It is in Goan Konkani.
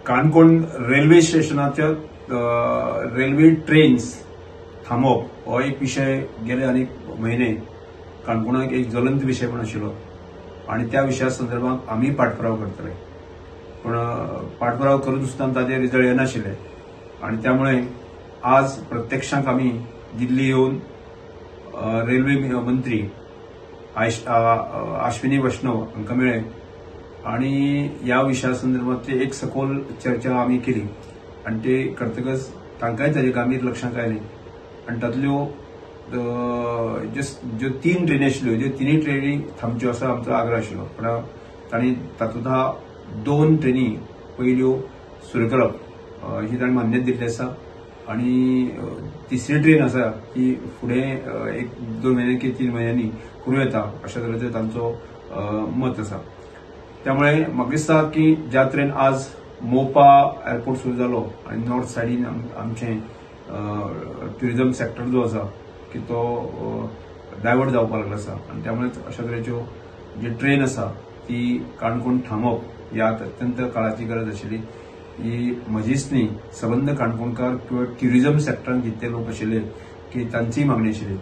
काणकोण रेल्वे स्टेशनाच्या रेल्वे ट्रेन्स थांबोवप हो एक विशय गेले अनेक म्हयने काणकोणाक एक ज्वलंत विशय पण आशिल्लो आनी त्या विशया संदर्भात आमी पाठपुरावा करतले, पूण पाठपुरावा करून सुद्दां ताजे रिजल्ट येनाशिल्ले आनी त्यामुळे आज प्रत्यक्षांत आमी दिल्ली येवन रेल्वे मंत्री अश्विनी वैष्णव हांकां मेळ्ळे आनी ह्या विशया संदर्भात एक सखोल चर्चा आमी केली आनी ते करतकच तांकांय ताजे गंभीर लक्षांत आयलें आनी तातल्यो ज्यो 3 ट्रेनी आशिल्ल्यो ज्यो तिनूय ट्रेनी थांबच्यो असो आमचो आग्रह आशिल्लो, पूण तांणी तातूंत 2 ट्रेनी पयल्यो सुरू करप ही तांणी मान्यता दिल्ली आसा आनी तिसरी ट्रेन आसा ती फुडें 1-2 म्हयने की 3 म्हयन्यांनी करूं येता अशा तरेचो तांचो मत आसा. त्यामुळे म्हाका दिसता की ज्या तरेन आज मोपा एअरपोर्ट सुरू जालो आनी नॉर्थ सायडीन आमचें ट्युरिजम सेक्टर जो आसा की तो डायवर्ट जावपाक लागलो आसा आनी त्यामुळे अशा तरेच्यो जी ट्रेन आसा ती काणकोण थांबोवप ही अत्यंत काळाची गरज आशिल्ली. ही म्हजीच न्ही, सबंद काणकोणकार किंवा ट्युरिजम सेक्टरान जितले लोक आशिल्ले की तांचीय मागणी आशिल्ली.